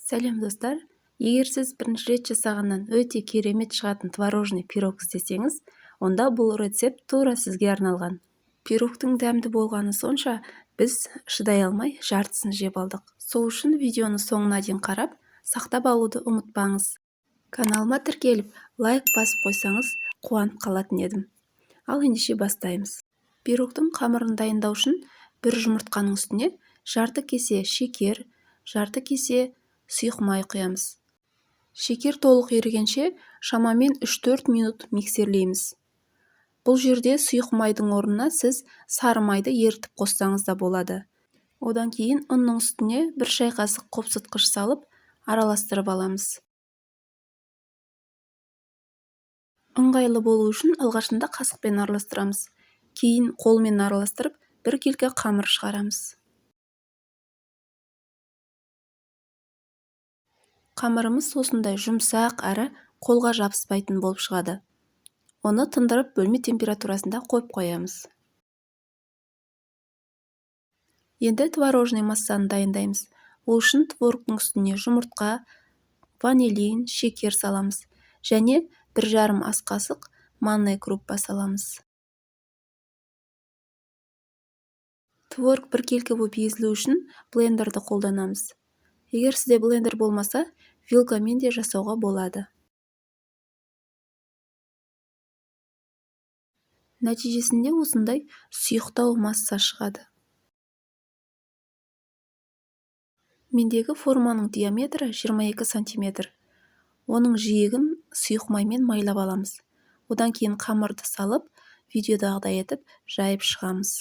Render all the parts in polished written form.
Сәлем, достар! Егер сіз бірінші рет жасағаннан өте керемет шығатын творожный пирог іздесеңіз, онда бұл рецепт тура сізге арналған. Пирогтың дәмді болғаны сонша, біз шыдай алмай жартысын жеп алдық. Сол үшін видеоны соңына дейін қарап, сақтап алуды ұмытпаңыз. Каналыма тіркеліп, лайк басып қойсаңыз, қуанып қалатын едім. Ал ендеше бастаймыз. Пирогтың қамырын дайындау үшін бір жұмыртқаның үстіне жарты кесе шекер, жарты кесе сұйық май құямыз. Шекер толық ерігенше шамамен 3-4 минут миксерлейміз. Бұл жерде сұйық майдың орнына сіз сары майды ерітіп қоссаңыз да болады. Одан кейін ұнның үстіне бір шай қасық қопсытқыш салып, араластырып аламыз. Ыңғайлы болу үшін алғашында қасықпен араластырамыз. Кейін қолмен араластырып, біркелкі қамыр шығарамыз. Қамырымыз осындай жұмсақ әрі қолға жабыспайтын болып шығады. Оны тындырып, бөлме температурасында қойып қоямыз. Енді творожный массаны дайындаймыз. Ол үшін творогтың үстіне жұмыртқа, ванилин, шекер саламыз және 1,5 ас қасық манная крупа саламыз. Творог біркелкі болып езілу үшін блендерді қолданамыз. Егер сізде блендер болмаса, вилкамен де жасауға болады. Нәтижесінде осындай сұйықтау масса шығады. Мендегі форманың диаметрі 22 сантиметр. Оның жиегін сұйық маймен майлап аламыз. Одан кейін қамырды салып, видеодағыдай етіп жайып шығамыз.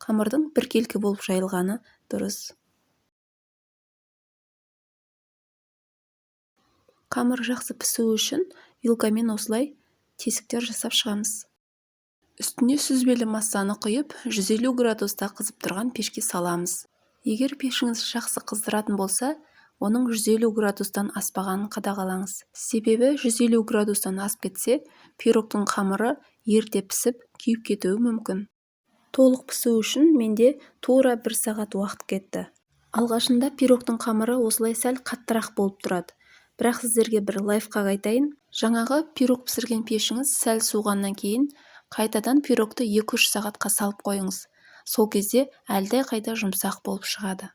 Қамырдың біркелкі болып жайылғаны дұрыс. Қамыр жақсы пісуі үшін вилкамен осылай тесіктер жасап шығамыз. Үстіне сүзбелі массаны құйып, 150 градуста қызып тұрған пешке саламыз. Егер пешіңіз жақсы қыздыратын болса, оның 150 градустан аспағанын қадағалаңыз. Себебі 150 градустан асып кетсе, пирогтың қамыры ерте пісіп, күйіп кетуі мүмкін. Толық пісу үшін менде тура 1 сағат уақыт кетті. Алғашында пирогтың қамыры осылай сәл қаттырақ болып тұрады. Бірақ сіздерге бір лайфхак айтайын. Жаңағы пирог пісірген пешіңіз сәл суығаннан кейін қайтадан пирогты 2-3 сағатқа салып қойыңыз. Сол кезде әлде қайда жұмсақ болып шығады.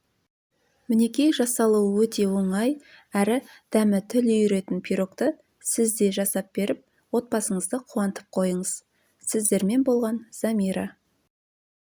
Мінекей, жасалуы өте оңай, әрі дәмі тіл үйіретін пирогты сіз де жасап беріп, отбасыңызды қуантып қойыңыз. Сіздермен болған Замира.